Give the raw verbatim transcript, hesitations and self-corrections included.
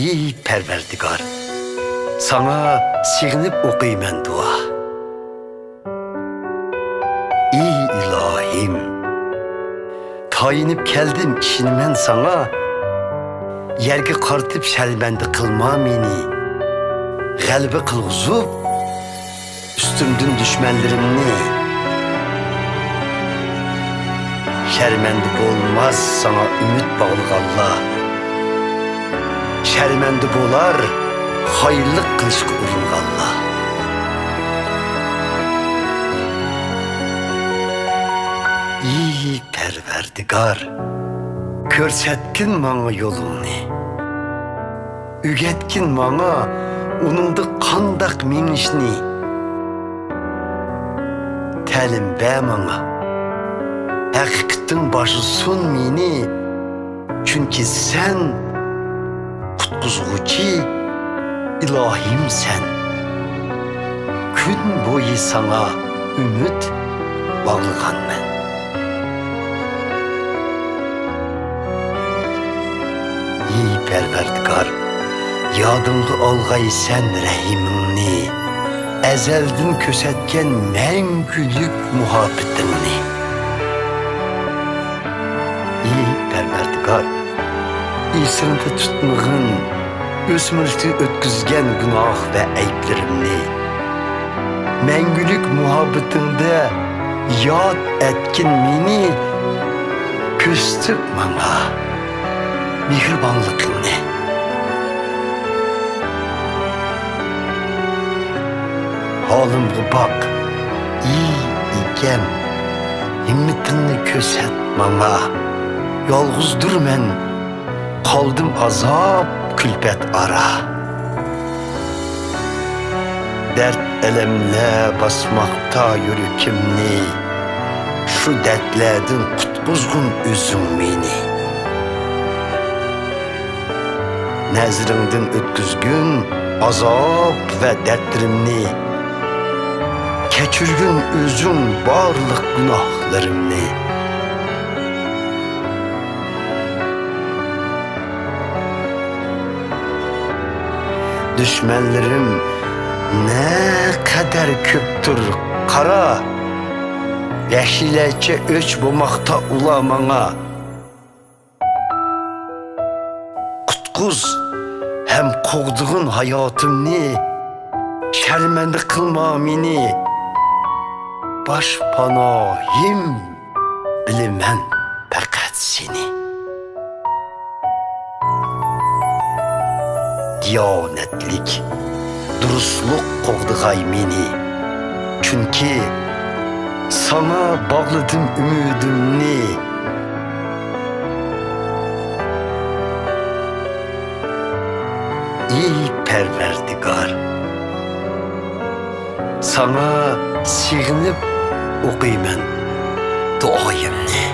ئى پەرۋەردىگار، ساڭا سېغىنىپ ئوقۇيمەن دۇئا. ئى ئىلاھىم، تايىنىپ كەلدىم، ئىشىنىمەن ساڭا. يەرگە قارىتىپ شەرمەندە قىلما مېنى. غەلىبە قىلغۇزۇپ، ئۈستۈمدىن دۈشمەنلىرىمنى. شەرمەندە بولماس ساڭا ئۈمىد باغلىغانلار. شەرمەندە بولار خايىنلىق قىلىشقا ئۇرۇنغانلار. ئى پەرۋەردىگار، كۆرسەتكىن ماڭا يولۇڭنى. ئۆگەتكىن ماڭا ئۇنىڭدا قانداق مېڭىشنى. تەلىم بەر ماڭا، ھەقىقىتىڭ باشلىسۇن مېنى. چۈنكى سەن قۇتقۇزغۇچى، ئىلاھىمسەن. كۈن بويى ساڭا ئۈمىد باغلىغانمەن. ئى پەرۋەردىگار، يادىڭغا ئالغاي سەن رەھىمىڭنى، ئەزەلدىن كۆرسەتكەن مەڭگۈلۈك مۇھەببىتىڭنى. ئى پەرۋەردىگار، ئېسىڭدە تۇتمىغىن ئۆسمۈرلۈكتە ئۆتكۈزگەن گۇناھ ۋە ئەيىبلىرىمنى. مەڭگۈلۈك مۇھەببىتىڭدە ياد ئەتكىن مېنى، كۆرسىتىپ ماڭا مېھرىبانلىقىڭنى. ھالىمغا باق، ئى ئىگەم، ھىممىتىڭنى كۆرسەت ماڭا. يالغۇزدۇرمەن، قالدىم ئازاب، كۈلپەت ئارا. دەرد ئەلەملەر باسماقتا يۈرىكىمنى. شۇ دەردلەردىن قۇتقۇزغىن ئۆزۈڭ مېنى. نەزىرىڭدىن ئۆتكۈزگىن ئازاب ۋە دەردلىرىمنى. كەچۈرگىن ئۆزۈڭ بارلىق گۇناھلىرىمنى. دۈشمەنلىرىم نەقەدەر كۆپتۇر، قارا. ۋەھشىيلەرچە ئۆچ بولماقتا ئۇلار ماڭا. قۇتقۇز ھەم قوغدىغىن ھاياتىمنى، شەرمەندە قىلما مېنى. باش پاناھىم، بىلىمەن پەقەت سېنى. دىيانەتلىك، دۇرۇسلۇق قوغدىغاي مېنى. چۈنكى ساڭا باغلىدىم ئۈمىدىمنى. ئى پەرۋەردىگار، ساڭا سېغىنىپ ئوقۇيمەن دۇئايىمنى.